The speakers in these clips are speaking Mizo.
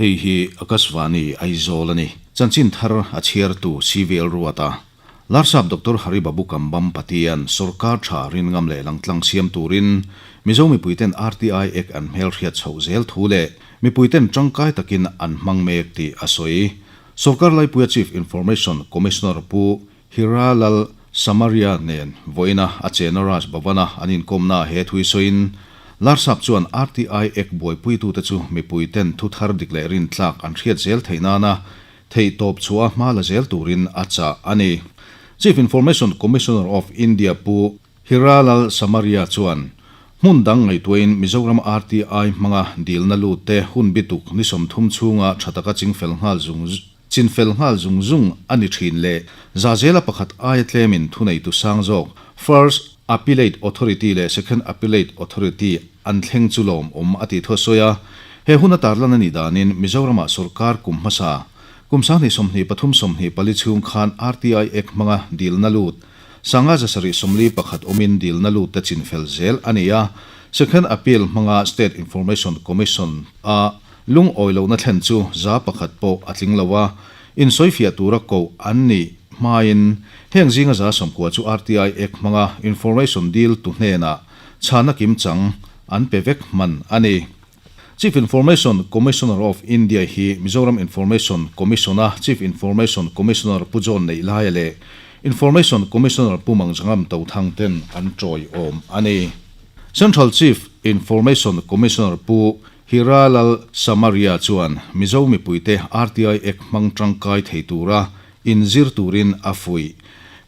Hei hi Akashvani, Aizawl a ni. Chanchin thar a chhiartu CVL Ruata, Larsap Doctor Hari Babu Kambam Patian sorkar tha rinngam leh langtlang siam turin Mizo mipuiten RTI Act an hmelhriat chhoh zel thu leh mipuiten tangkai takin an hmang mek tih a sawi. Sorkar laipuia Chief Information Commissioner Pu Hiralal Samaria nen vawiina a chena Raj Bhavan-a an inkawmnaah he thui sawiin Larsap chuan RTI Act buaipuitute chu mipuiten thu thar dik leh rintlak an hriat zel theih nana theihtawp chhuah a hma la zel turin a chah a ni. Chief Information Commissioner of India Pu Hiralal Samaria chuan hmun dang ngaihtuahin Mizoram RTI hmanga dilna lutte hun bituk ni 30 chhunga tha taka chingfel nghal zung Chinfel nghal zung zung a ni thin le. Zazela pakhat aia tlemin thuneitu sang zawk First Appellate Authority leh Second Appellate Authority an thleng chu lawmawm a tih thu a sawi a. He hun a tarlan a nih danin Mizoramah sorkar kum hmasa kum 2023 24 chhung khan RTI Act hmanga dilna lut sanga 741 awmin dilna lut te chinfel zel a ni a. Second Appeal hmanga State Information Commission a Lungawi lohna thlen chu 1% pawh a tling lo a, insawifiah tura koh an nih hmain heng zinga 90% chu RTI Act hmanga information deal tu hnenah chhana kimchang an pe vek hman a ni. Chief Information Commissioner of India hi Mizoram Information Commission-a Chief Information Commissioner Pu John Neihlaia leh Information Commissioner Pu Mangzangam Tothang ten an tawiawm a ni. Central Chief Information Commissioner Pu Hiralal Samaria chuan Mizo mipuite RTI Act hmang tangkai thei tura inzir turin a fuih.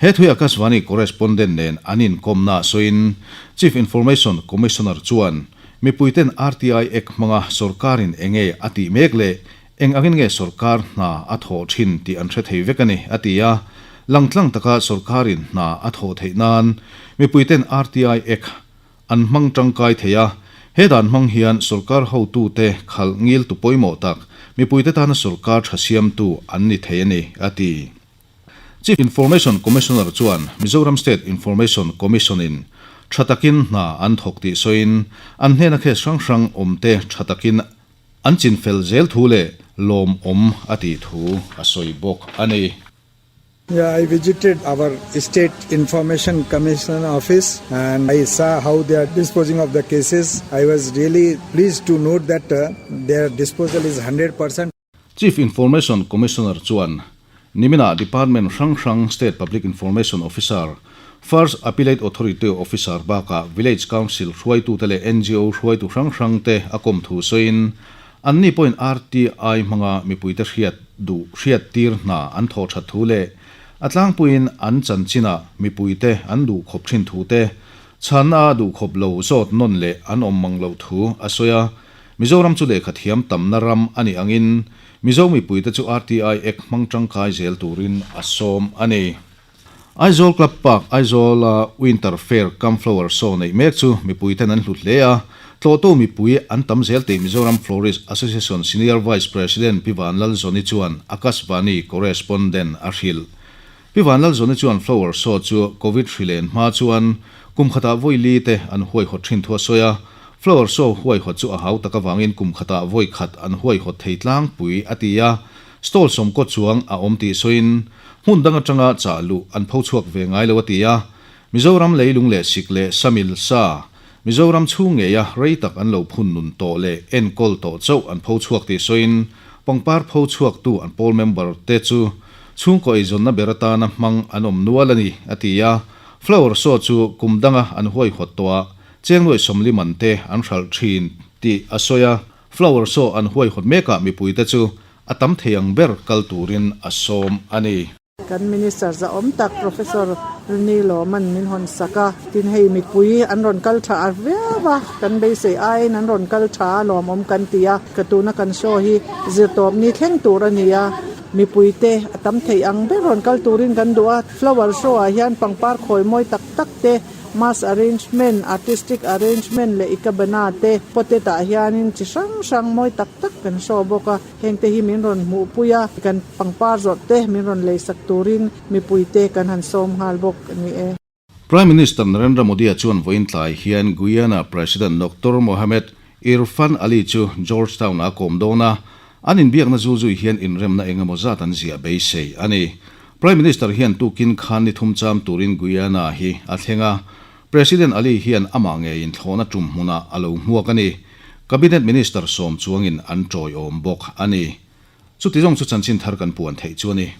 He thui Akashvani correspondent nen an inkawmna sawiin Chief Information Commissioner chuan mipuiten RTI Act hmanga sorkarin enge a tih mek leh eng angin nge sorkar hna a thawh thin tih an hre thei vek a ni, a ti a. Langtlang taka sorkarin hna a thawh theih nan mipuiten RTI Act An hmang tangkai thei a, he dan hmang hian sorkar hotute khalh ngil tu pawimawh tak, mipuite tana sorkar tha siamtu an ni thei a ni, a ti. Chief Information Commissioner chuan Mizoram State Information Commission-in tha takin hna an thawk tih sawiin, an hnena case hrang hrang awmte tha takin an chinfel zel thu leh lawmawm a tih thu a sawi bawk a ni. Yeah, I visited our State Information Commission office and I saw how they are disposing of the cases. I was really pleased to note that uh, their disposal is 100%. Chief Information Commissioner chuan nimina Department hrang hrang State Public Information Officer, First Appellate Authority Officer bakah Village Council hruaitute leh NGO hruaitu hrang hrangte a kawm thu sawiin Anni pawhin RTI hmanga mipuite hriat duh hriattir hna an thawh that thu leh a tlangpuiin an chanchinah mipuite an duh khawp thin thu te, chhanna a duh khawp lo zawt nawn leh an awm mang loh thu a sawi a. Mizoram chu lehkha thiam tamna ram a nih angin Mizo mipuite chu RTI Act hmang tangkai zel turin a sawm a ni. Aizawl Club Park, Aizawl-a Winter Fair cum Flower Show neih mek chu mipuiten an hlut hle a, tlawhtu mipui an tam zel tih Mizoram Florist Association Senior Vice President Pi Vanlalzawni chuan Akashvani correspondent a hrilh. Pi Vanlalzawni chuan Flower Show chu Covid hri len hma chuan kum khatah vawi li te an huaihawt thin thu a sawi a, Flower Show huaihawt chu a hau tak avangin kum khatah vawi khat an huaihawt thei tlangpui a ti a, Stall sawmkaw chuang a awm tih sawiin hmun dang atanga chah luh an pho chhuak ve ngai lo a ti a. Mizoram leilung leh sik leh samil sa, Mizoram chhung ngeia rei tak an lo phun nun tawh leh enkawl tawh chauh an pho chhuak tih sawiin pangpar pho chhuaktu an pawl member te chu chhungkaw eizawnna ber atana hmang an awm nual a ni a ti a. Flower show chu kum danga an huaihawt tawh a, cheng nuaih 40 man te an hralh thin tih a sawi a. Flower show an huaihawt mekah mipuite chu a tam thei ang ber kal turin a sawm a ni. Kan Minister zahawm tak Professor Rini Lawman min hawn sak a, tin hei mipui an rawn kal tha a viau a, kan beisei aiin an rawn kal tha a lawmawm kan ti a, ka tuna kan show hi zirtawp ni thleng tur a ni a, mipuite a tam thei ang ber rawn kal turin kan duh a, flower show ah hian pangpar khawi mawi tak tak te, Mass arrangement, artistic arrangement leh ikebana te potted ah hianin chi hrang hrang mawi tak tak kan show bawk a, hengte hi min rawn hmuhpui a, kan pangpar zawrh te min rawn leisak turin mipui te kan han sawm nghal bawk a ni e. Prime Minister Narendra Modi-a chuan vawiin tlai hian Guyana President Doctor Mohamed Irfaan Ali chu Georgetown-ah a kawm dawn a. An inbiakna zulzui hian inremna engemaw zat an ziah beisei a ni. Prime Minister hian tukin khan ni thum cham turin Guyana hi a thleng a, President Ali hian amah ngeiin thlawhna tum hmunah a lo hmuak a ni. Cabinet Minister sawm chuangin an tawiawm bawk a ni. Chuti zawng chu chanchin thar kan puan theih chu a ni.